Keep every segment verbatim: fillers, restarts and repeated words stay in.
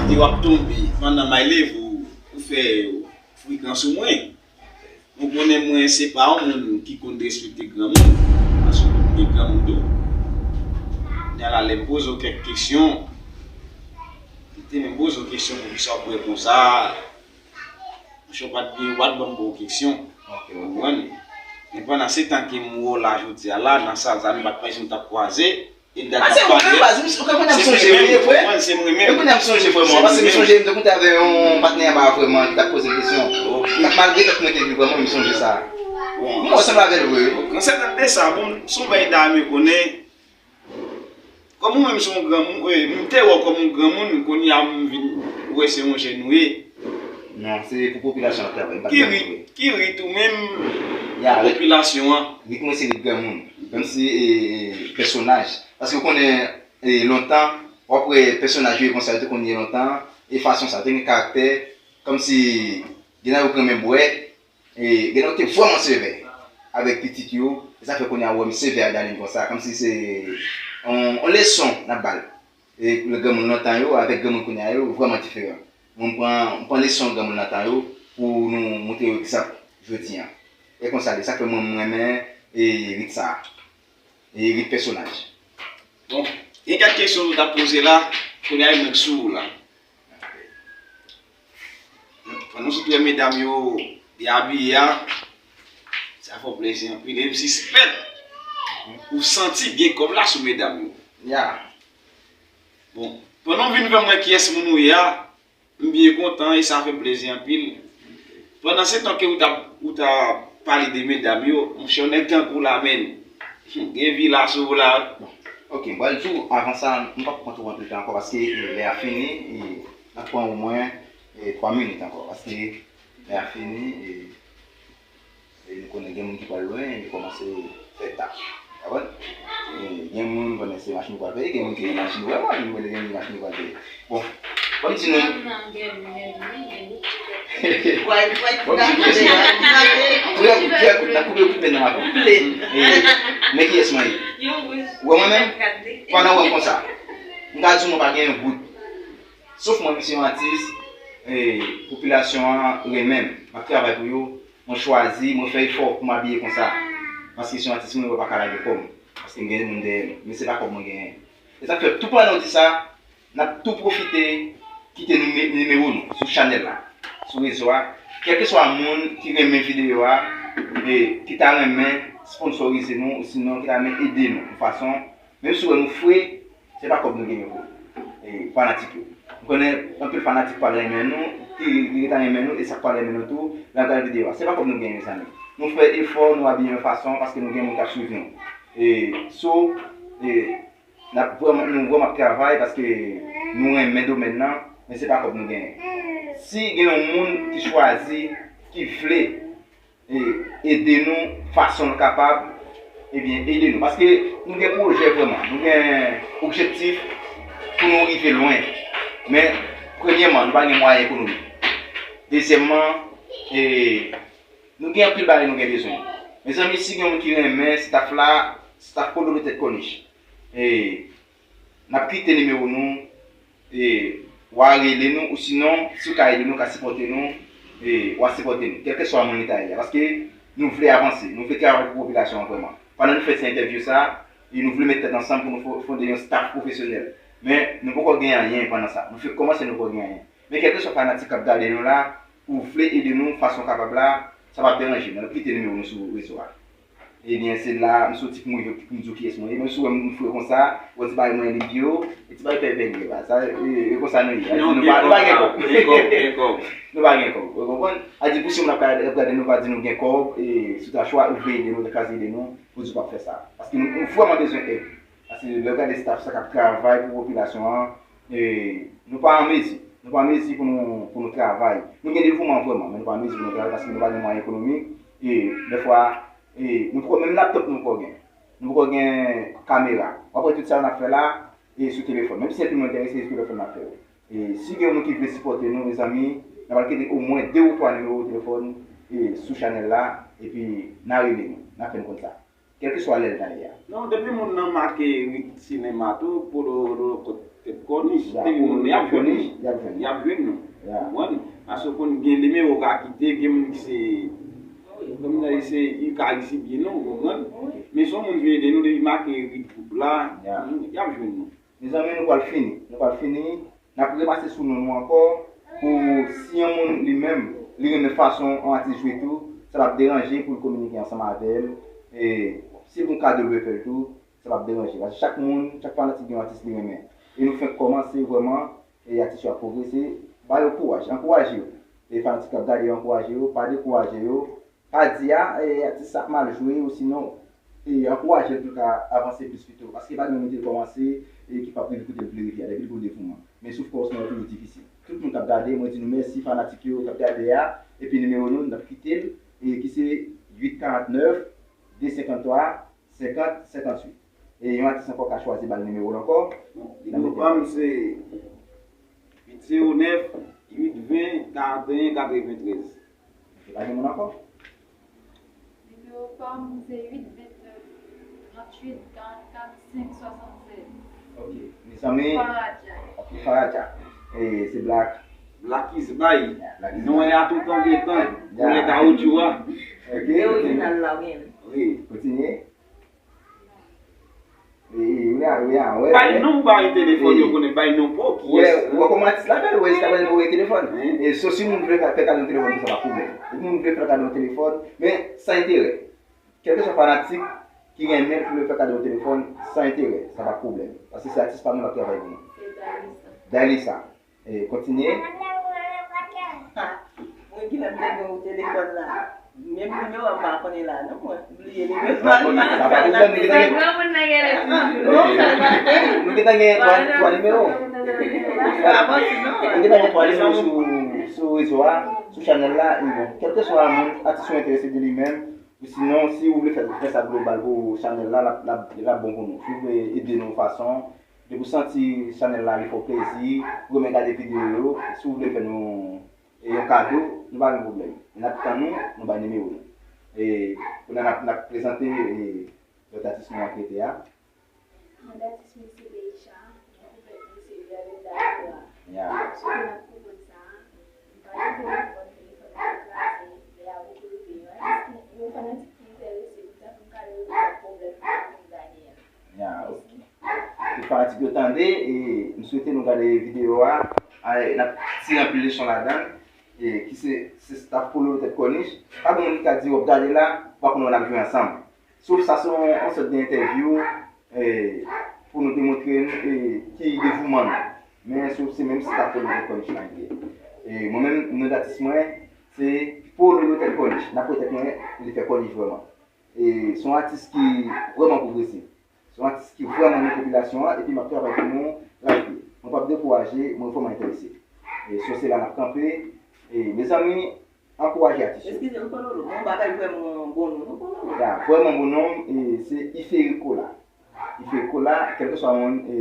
Ke w ap tonbe pandan may leve w, ou fè yo frekan sou mwen. Ou konnen mwen se pa yon moun ki konn respekte granmoun, paske m gen granmoun tou. Kounye a la, lè m poze w kèk kesyon, m te menm poze w kesyon poukisa w bwè konsa, monchè, w pa t gen, w pa t ban m bon kesyon. Ou konprann? Men pandan se tan ke m wè w la jodi a la, nan sal sa, nou pa t panse nou t ap kwaze, e n ta t ap pale. Se mwen menm, ou konprann, se mwen menm. E kounye a m sonje vrèman, paske m sonje m te kontre avè yon patnè anba vrèman ki t ap poze m kesyon. Malgre tèt mwen te di vrèman, m sonje sa. Mwen sanble avè l vre. Nan sèten de sa, bon, se yon bagay ta renmen konnen. Kòm ou menm se yon granmoun, e, m te wè w kòm yon granmoun, kounye a m vin wè se yon jèn ou ye. Non, se pou popilasyon an travay, m pa t gen anyen pou ki rit ou menm pou popilasyon an. Rit mwen se rit granmoun. Menm si e, e, pèsonaj. Paske w konnen e, lontan, w ap wè pèsonaj yo e konsa yo te konn ye lontan, e fason sa yo te gen karaktè, kòmsi gen nan yo k renmen bwè, e gen nan yo te vrèman sevè avèk pitit yo, e sa fè kounye a ou wè m sevè ak Darline konsa, kòmsi se yon, yon leson n ap ba l. E lè granmoun lontan yo avèk granmoun kounye a yo vrèman diferan. Mwen, m pran, m pran leson granmoun lontan yo pou nou montre yo egzanp jodi a. E konsa l ye, sa k fè mwen, m renmen e rit sa a. E rit pèsonaj. Bon, gen kèk kesyon nou t ap poze la, kounye a yo menm sou ou la. Pandan w sot wè medam yo byen abiye a, sa fè w plezi anpil. E m sispèk ou santi byen kòb la sou medam yo. Ya. Bon, pandan w vin fè m wè kiyès moun ou ye a, m byen kontan e sa fè m plezi anpil. Pandan se tan ke ou t ap, ou t ap pale de medam yo, monchè, yon nèg tankou w la, menn, gen vila sou ou la. Bon, ok, m pral di w, avan sa, m p ap pran twò anpil tan ankò, paske lè a fini, e n ap pran omwen e twa minit ankò, paske lè a fini, e e nou konnen gen moun ki pral lwen, yo kòmanse fè ta. Konprann? E gen moun, konnen se machin yo pral peye, gen moun ki gen machin yo vrèman, nou konnen gen moun ki gen machin yo pral peye. Bon, ban m di nou. Ban m di kesyon sa. Trè kout, trè kout, n ap koupe yo kout menm nan maton. E, men kiyès mwen ye? Ou wè mwen menm? Pandan w wè m konsa, m ka di w mwen pa gen yon goud. Sof mwen, m se yon atis, e, popilasyon an renmen m. M ap travay pou yo. Mwen chwazi, mwen fè efò pou m abiye konsa. Paske se yon atis mwen, mwen pa ka lage kò m. Paske m gen moun dèyè m. Men se pa kòb mwen genyen. E sa k fè, tou pandan w di sa, n ap tou pwofite kite nime-, nimewo nou sou chanèl la, sou rezo a. Kèlkeswa moun ki renmen videyo a, e ki ta renmen sponsorize nou, osinon ki ta renmen ede nou yon fason, menm si w wè nou fre, se pa kòb nou genyen pou, e, fanatik yo. M konnen anpil fanatik pral renmen nou, ki, ki gentan renmen nou, e sa k pral renmen nou tou, lè y ap gade videyo a. Se pa kòb nou genyen, mezanmi. Nou fè efò, nou abiye yon fason, paske nou gen moun k ap swiv nou. E, so, e, n ap vrèman, nou vrèman ap travay, paske nou renmen domèn nan, men se pa kòb nou genyen. Si gen yon moun ki chwazi, ki vle, e, ede nou fason l kapab, ebyen, ede nou. Paske nou gen pwojè vrèman, nou gen objektif pou nou rive lwen. Men, premyèman, nou pa gen mwayen ekonomik. Dezyèmman, e, nou gen anpil bagay nou gen bezwen. Mezanmi, si gen yon moun ki renmen staff la, staff Kololo Tèt Kònich. E, n ap kite nimewo nou, e, w a rele nou, osinon, si w ka ede nou, w ka sipòte nou, e, w a sipòte nou, kèlkeswa moun li ta ye a. Paske nou vle avanse, nou vle travay pou popilasyon an vrèman. Pandan nou fè ti entèvyou sa, e nou vle met tèt ansanm pou nou fo-, fonde yon staff pwofesyonèl. Men, nou poko gen anyen pandan sa. Nou fèk kòmanse, nou poko gen anyen. Men kèlkeswa fanatik k ap gade nou la, ou vle ede nou fason w kapab la, sa p ap deranje nou. N ap kite nimewo nou sou rezo a. Ebyen, se la m soti pou m rive pou m di w kiyès mwen ye. Menm si w wè m fre konsa, ou wè ti bagay mwen limpyo, e ti bagay pèpè li ye la. Sa, e, e konsa nou ye. Nou pa, nou pa gen kòb. Nou pa gen kòb. Ou konprann? A di pou si moun ap gade, ap gade nou pa di nou gen kòb, e si w ta chwa, ou vle ede nou, ou ta chwazi ede nou, pou di w p ap fè sa. Paske nou, nou vrèman bezwen èd. Paske lè w gade staff sa k ap travay pou popilasyon an, e, nou pa an mezi. Nou pa an mezi pou nou, pou nou travay. Nou gen devouman vrèman, men nou pa an mezi pou nou travay paske nou pa gen mwayen ekonomik. E, dèfwa, e, nou poko, menm laptop nou poko gen. Nou poko gen kamera. W ap wè tout sa yo n ap fè la, e, sou telefòn. Menm si anpil moun enterese, se sou telefòn n ap fè yo. E, si gen yon moun ki vle sipòte nou, mezanmi, n ap al kite omwen de ou twa nimewo telefòn, e, sou chanèl la, epi n a rele nou, n a fè n konn sa. Kèlkeswa lè l ta ye a. Non, depi moun nan make rit sinema tou, Kololo Tèt Tèt kònich, depi moun y ap jwenn nou. Y ap jwenn nou. Konprann? Paske w konn gen nimewo w ka kite, gen moun ki se, kòm nan se, li ka resibye nou, konprann? Men si yon moun vin ede nou, depi make rit gwoup la, y ap jwenn nou. Mezanmi, nou pral fini. Nou pral fini. N ap repase sou non nou ankò. Pou si yon moun li menm, li renmen fason yon atis jwe tou, sa p ap deranje pou l kominike ansanm avè l. E si yon kado l vle fè l tou, sa p ap deranje. Paske chak moun, chak fanatik gen yon atis li renmen. E nou fenk kòmanse vrèman, e atis yo ap pwogrese, ba yo kouraj, ankouraje yo. E fanatik k ap gade yo, ankouraje yo, pa dekouraje yo. Pa di a, e, atis sa ap mal jwe, osinon, e, ankouraje l pou l ka avanse plis pito. Paske pa gen moun ki te kòmanse, e, ki p ap rive kote l vle rive a, depi l gen devouman. Men souf kò osinon toujou difisil. Tout moun k ap gade, mwen di nou mèsi, fanatik yo k ap gade a, epi nimewo nou, n ap kite l, e, ki se uit karant nèf, de senkant twa, senkant, senkant uit. E yon atis ankò ka chwazi ba l nimewo l ankò. Nimewo pa m se uit zewo nèf, uit ven, karanteyen, katreventrèz. Epa gen moun ankò? Nimewo pa m se uit vennèf, tranntuit, karannkat, senk, swasannsèz. Ok. Mezanmi. Faradja. Ok, Faradja. E se Black. Black is by. Yeah, Black is by. Non, e a toutan gentan. Yeah. Koulè kawotchou a. Ok. E orijinal la, wi. Wi. Kontinye. Wi, wi, wi, wi, wi. Bay non, bay telefòn yo konnen, bay non pou kiyès. Wè, wè kòman atis la bèl, wè, jiska prezan ou gen telefòn. E so si moun vle fè kado yon telefòn, sa pa pwoblèm. Si moun vle fè kado yon telefòn, men san enterè. Kèlkeswa fanatik ki renmen pou l fè kado yon telefòn, san enterè, sa pa pwoblèm. Paske se atis pa nou l ap travay pou nou. Se Dailisa. Dailisa. E, kontinye. Mwen ki lè m te gen ou telefòn la. Menm nimewo a m pa konnen la, non, mwen. M bliye nimewo a. Sa pa pwoblèm, nou gentan gen. Se granmoun nan genlè toujou. Ok. Nou gentan gen twa, twa nimewo. Nou gentan gen twa nimewo sou, sou rezo a, sou chanèl la. E bon, kèlkeswa moun, atis ou enterese de li menm, Ou sinon, si ou vle fè, fè sa global pou chanèl la, l ap, l ap, l ap bon pou nou. Si ou vle ede nou yon fason, depi w santi chanèl la li fè w plezi, ou renmen gade videyo yo, si ou vle fè nou, e, yon kado, nou pa gen pwoblèm. N ap tann ou, nou bay nimewo nou. E, kounye a n ap, n ap prezante, e, lòt atis nou an ki rete a. Mwen dati Smith se Deisha, men konplèt mwen se Belle Dacoura. Ya. Sou ke n ap konprann sa, m pa gen telefòn, telefòn mwen kraze, lè a poko rive. Yo fanatik ki enterese, m ta konn kado yo, pa pwoblèm, m ap konn gade a. Ya, ok. Tout fanatik yo tande, e m swete nou gade videyo a, a, n ap tire anpil leson ladan l, e ki se, se staff Pololo Tèt Kònich. Pa gen moun ki ka di w ap gade la, ou pa konn wè n ap jwe ansanm. Sof sa se yon, yon sòt de entèvyou, e, pou nou demontre nou, e, ki devouman nou. Men Sof se menm staff Pololo Tèt Kònich la li ye. E, mwen menm, non datis mwen, se Pololo Tèt Kònich. N ap wè tèt mwen, li fè kònich vrèman. E, se yon atis ki vrèman pwogrese. Se yon atis ki vrèman renmen popilasyon an, epi m ap travay pou nou, ravye. Mwen p ap dekouraje, mwen vrèman enterese. E, sou se la n ap kanpe. E, mezanmi, ankouraje atis yo. Eskize m, Pololo, men yon bagay vrèman bon non, non, Pololo. Ya, vrèman bon non, e, se Ifericola. Ifericola, kèlkeswa moun, e,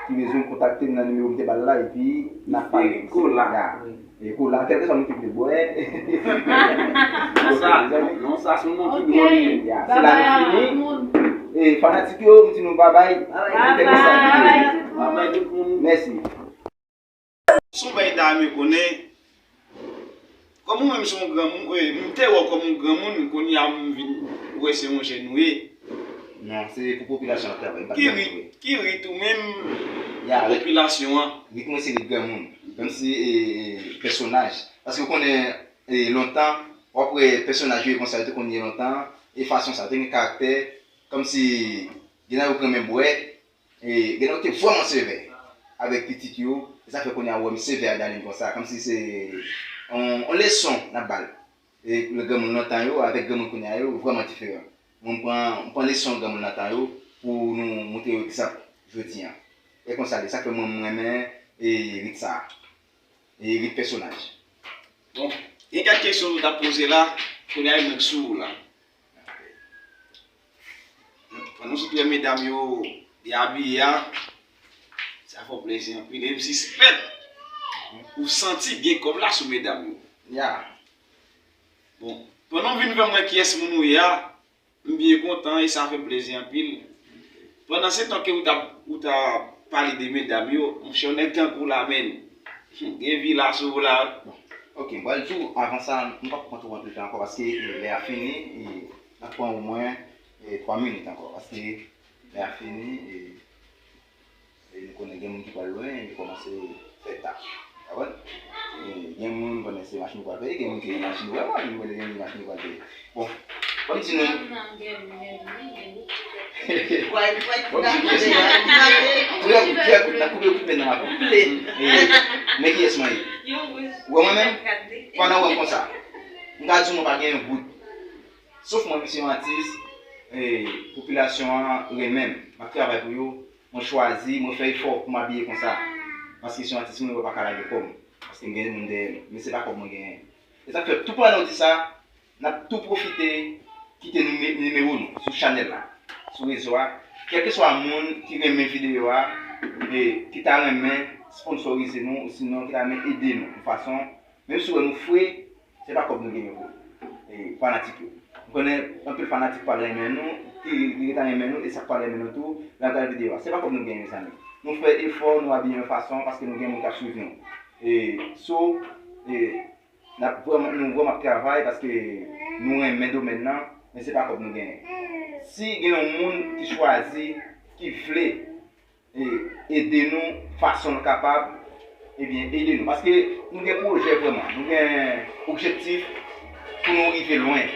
ki bezwen kontakte m nan nimewo m te ba l la, epi n ap pale. Ifericola. Ya. E, kola, kèlkeswa moun ki vle bwè. Non, sa, non, sa, se yon non ki dwòl. Ya, se la nou fini. E, fanatik yo, m di nou babay. Babay. Babay tout moun. Mèsi. Son bagay ta renmen konnen, kòm ou menm se yon granmoun, e, m te wè w kòm yon granmoun, kounye a m vin wè se yon jèn ou ye. Non, se pou popilasyon an travay, m pa t gen pou ri. Ki rit ou menm pou popilasyon an? Rit mwen se rit granmoun. Menm si, e, e, pèsonaj. Paske w konnen, e, lontan, w ap wè pèsonaj yo e konsa, yo te konn ye lontan, e fason sa, yo te gen karaktè, kòmsi, gen nan yo k renmen bwè, E, gen nan yo te vrèman sevè avèk pitit yo, e sa fè kounye a ou wè m sevè ak Darline konsa, kòmsi se yon, yon leson n ap ba l. E, lè granmoun lontan yo avèk granmoun kounye a yo vrèman diferan. Mwen, m pran, m pran leson granmoun lontan yo pou nou montre yo egzanp jodi a. E konsa l ye, sa k fè mwen, m renmen, e, rit sa a. E, rit pèsonaj. Bon, gen kèk kesyon nou t ap poze la, kounye a, e mwen k sou ou la. Pandan w sot wè medam yo, y abiye a, sa fè w plezi anpil. E m sispèk, ou santi gen kòb la sou medam yo. Ya. Bon, pandan w vin fè m wè kiyès moun ou ye a, m byen kontan e sa fè m plezi anpil. Pandan se tan ke ou t ap, ou t ap, Pale de medam yo, monchè, yon nèg tankou w la, menn. Gen vila sou ou la. Ok, m pral di w, avan sa, m p ap pran twòp anpil tan ankò, paske eh, lè a fini, eh, n ap pran omwen eh, twa minit ankò, paske lè a fini, eh, eh, nou konnen gen moun ki pral lwen, yo kòmanse fè ta. Konprann? Eh, gen moun, m konnen se machin yo pral peye, gen moun ki gen machin yo, wè, mwen, m konnen gen moun machin yo pral peye. Bon, ban m di nou. Ban m di pyès la. Trè kout, trè kout, n ap koupe, koupe nan maton. Men kiyès mwen ye? Ou wè mwen menm? Pandan w wè m konsa, m ka di w mwen pa gen yon goud. Sof mwen, m se yon atis, eh, popilasyon an renmen m. M ap travay pou yo, mwen chwazi, mwen fè efò pou m abiye konsa. Paske se yon atis mwen, yo pa ka lage kò m. Paske m gen moun dèyè m. Men se pa kòb mwen genyen. E sa k fè tou pandan w di sa, n ap tou pwofite kite nime- nimewo nou sou chanèl la, sou rezo a. Kèlkeswa moun ki renmen videyo a, e ki ta renmen sponsorize nou, osinon ki ta renmen ede nou yon fason, menm si w wè nou fre, se pa kòb nou genyen pou e, fanatik yo. M konnen anpil fanatik pral renmen nou, ki ki ta renmen nou, e sa k pral renmen nou tou, lè n ap gade videyo a. Se pa kòb nou genyen, mezanmi. Nou fè efò, nou abiye yon fason, paske nou gen moun k ap swiv nou. E, so, e, n ap vrèman, nou vrèman ap travay paske nou renmen domèn nan, men se pa kòb nou genyen. Si gen yon moun ki chwazi, ki vle e, ede nou fason l kapab, ebyen, ede nou. Paske nou gen pwojè vrèman, nou gen objektif pou nou rive lwen.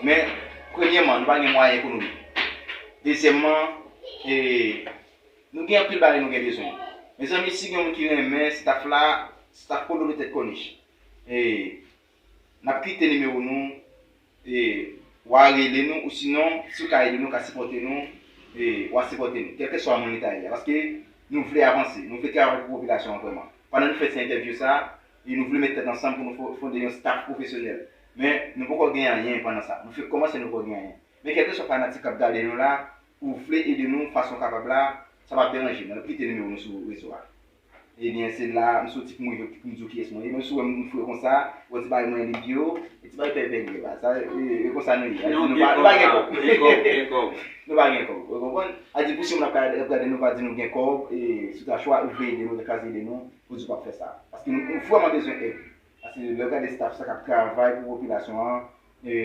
Men, premyèman, nou pa gen mwayen ekonomik. Dezyèmman, e, nou gen anpil bagay nou gen bezwen. Mezanmi, si gen yon moun ki renmen staff la, staff Kololo Tèt Kònich, e, n ap kite nimewo nou, e, w a rele nou, osinon, si w ka ede nou, w ka sipòte nou, e, w a sipòte nou, kèlkeswa moun li ta ye a. Paske nou vle avanse, nou vle travay pou popilasyon an vrèman. Pandan nou fè ti entèvyou sa, e nou vle met tèt ansanm pou nou fo- fonde yon staff pwofesyonèl. Men, nou poko gen anyen pandan sa. Nou fèk kòmanse, nou poko gen anyen. Men kèlkeswa fanatik k ap gade nou la, ou vle ede nou fason w kapab la, sa p ap deranje nou. N ap kite nimewo nou sou rezo a. Ebyen, se la m soti pou m rive pou m di w kiyès mwen ye. Menm si w wè m fre konsa, ou wè ti bagay mwen li byo, e ti bagay pèpè li ye la. Sa, e, e konsa nou ye. A di nou pa, nou pa gen kòb. Nou pa gen kòb. Ou konprann? A di pou si moun ap gade, ap gade nou pa di nou gen kòb, e si w ta chwa, ou vle ede nou, ou ta chwazi ede nou, pou di w p ap fè sa. Paske nou, nou vrèman bezwen èd. Paske lè w gade staff sa k ap travay pou popilasyon an, e,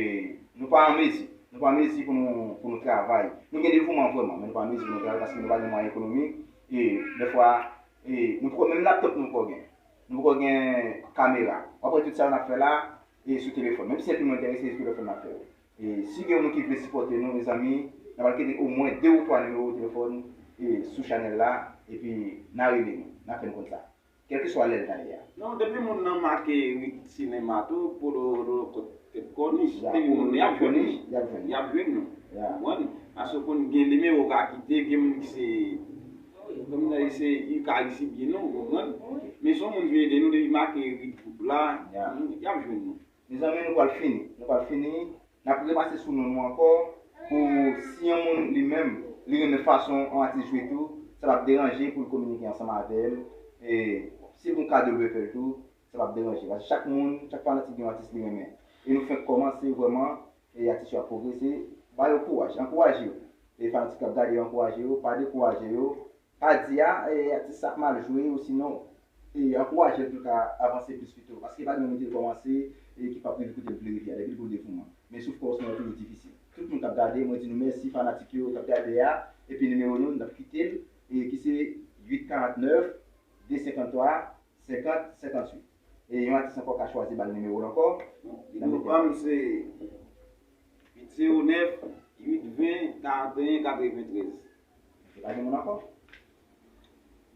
nou pa an mezi. Nou pa an mezi pou nou, pou nou travay. Nou gen devouman vrèman, men nou pa an mezi pou nou travay paske nou pa gen mwayen ekonomik. E, dèfwa, e, nou poko, menm laptop nou poko gen. Nou poko gen kamera. W ap wè tout sa n ap fè la, e, sou telefòn. Menm si anpil moun enterese, se sou telefòn n ap fè yo. E, si gen yon moun ki vle sipòte nou, mezanmi, n ap al kite omwen de ou twa nimewo telefòn, e, sou chanèl la, epi n a rele nou, n a fè n konn sa. Kèlkeswa lè l ta ye a. Non, depi moun nan make rit sinema tou, Kololo Tèt Kònich, depi moun nan y ap jwenn nou. Y ap jwenn nou. Y ap jwenn nou. Ou konprann? Paske w konn gen nimewo w ka kite, gen moun ki se, gen moun ki se, li ka resi byen non, ou konprann? Men si yon moun vin ede nou, depi make rit gwoup la, y ap jwenn nou. Mezanmi, nou pral fini. Nou pral fini. N ap repase sou non nou ankò pou si yon moun li menm, li renmen fason yon atis jwe tou, sa p ap deranje pou l kominike ansanm avè l. E si l gen yon kado l vle fè l tou, sa p ap deranje. Paske chak moun, chak fanatik gen yon atis li renmen. E nou fenk kòmanse vrèman, e atis yo ap pwogrese. Ba yo kouraj, ankouraje yo. E fanatik k ap gade yo, ankouraje yo, pa dekouraje yo. Pa di a, e, atis sa ap mal jwe, osinon, e, ankouraje l pou l ka avanse plis pito. Paske pa gen yon moun ki te kòmanse, e, ki p ap rive kote l vle rive a, depi l gen devouman. Men souf kòmansman yo toujou difisil. Tout moun k ap gade, mwen di nou mèsi, fanatik yo k ap gade a, epi nimewo nou, n ap kite l, e, ki se uit karant nèf, de senkant twa, senkant, senkant uit. E yon atis ankò ka chwazi ba l nimewo l ankò. Nimewo pa m se uit zewo nèf, uit ven, karanteyen, katreventrèz. E pa gen moun ankò?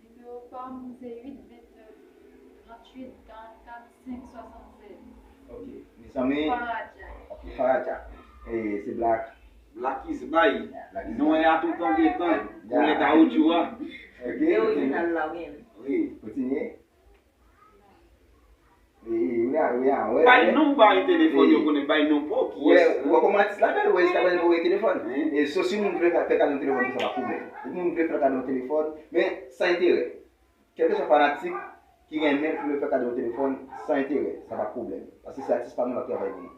Nimewo pa m se uit vennèf, tranntuit, karannkat, senk, swasannsèz. Ok. Mezanmi. Faradja. Ok, Faradja. E se Black. Black is bay. Non, e a toutan gentan. Koulè kawotchou a. Ok. E orijinal la, wi. Wi. Kontinye. Wi, wi, wi, wi. Bay non, bay telefòn yo konnen, bay non pa w, kiyès. Ou wè kòman atis la bèl, ou wè jiska prezan ou gen telefòn. E so si moun vle fè kado yon telefòn pou sa pa pwoblèm. Depi moun vle fè kado yon telefòn, men san enterè. Kèlkeswa fanatik ki renmen pou yo fè kado yon telefòn san enterè, sa pa pwoblèm. Paske se atis pa nou l ap travay pou nou.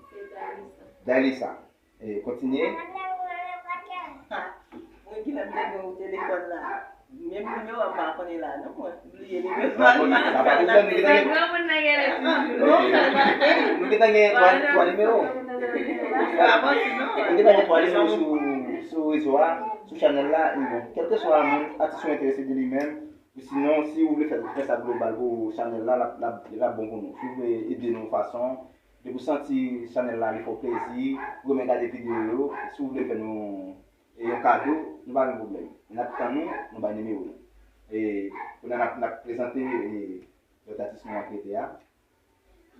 Daylisa. E kontinye. Mwen ki menm te gen yon telefòn la. Menm nimewo a m pa konnen la non mwen. M bliye nimewo a. Sa pa pwoblèm, nou gentan gen. Granmoun nan genlè toujou. Ok. Nou gentan gen twa, twa nimewo. Nou gentan gen twa nimewo sou, sou rezo a, sou chanèl la. E bon, kèlkeswa moun, atis ou enterese de li menm, ou sinon, si ou vle fè, fè sa global pou chanèl la, l ap, l ap, l ap bon pou nou. Si ou vle ede nou yon fason, depi ou santi chanèl la, li fè w plezi, ou renmen gade videyo yo, si ou vle fè nou e yon kado, nou pa gen pwoblèm. N ap tann ou, nou bay nimewo nou. E, kounye a n ap, n ap prezante, e, lòt atis nou an ki rete a.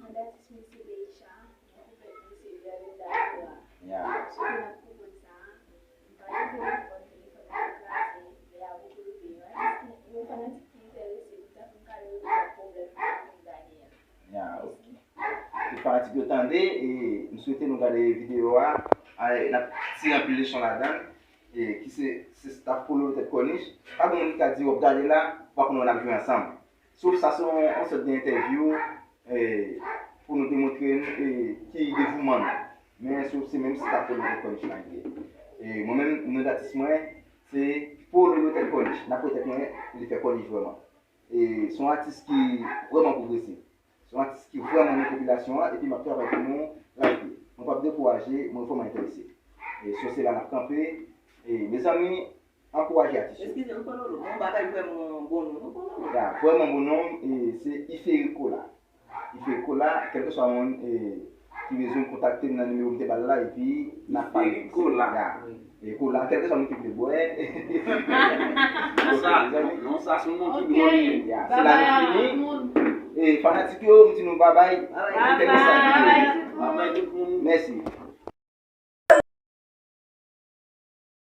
Lòt atis mwen se Leisha, mwen koupèt mwen se Verlinda Flora. Ya. Sou ki n ap konprann sa, m pa gen telefòn, telefòn mwen kraze, lè a bouke rive. Yon atis ki, yon fanatik ki enterese, m ta fin kado yon pwoblèm pou Daniel. Ya, ok. Tout fanatik yo tande, e m swete nou gade videyo a, a, n ap tire anpil leson ladan l, e ki se, se staff Pololo Tèt Kònich. Pa gen moun ki ka di w ap gade la, w pa konnen w n ap jwe ansanm. Sof sa se yon, yon sòt de entèvyou, e, pou nou demontre nou, e, ki devouman nou. Men sof se menm staff Pololo Tèt Kònich la ki ye. E mwen menm, non d atis mwen, se Pololo Tèt Kònich. N ap wè tèt mwen, li fè kònich vrèman. E se yon atis ki vrèman pwogresif. Se yon atis ki vrèman renmen popilasyon an, epi m ap travay pou nou, like li. Mwen p ap dekouraje, mwen vrèman enterese. E sou se la n ap kanpe. E mezanmi, ankouraje atis yo. Eskize m, Pololo, gon bagay vrèman bon non, non, Pololo. Ya, vrèman bon non, e se Ife Rico la. Ife Rico la, kèlkeswa moun, e, ki bezwen kontakte m nan nimewo m te ba l la, epi n ap pale. Ife Rico la. Ya. E Rico la, kèlkeswa moun ki vle bwè. Non, sa, non, non, sa, se yon moun ki dwòl li ye. Ya, se la nou fini. E fanatik yo, m di nou babay. Babay. Babay tout moun. Mèsi.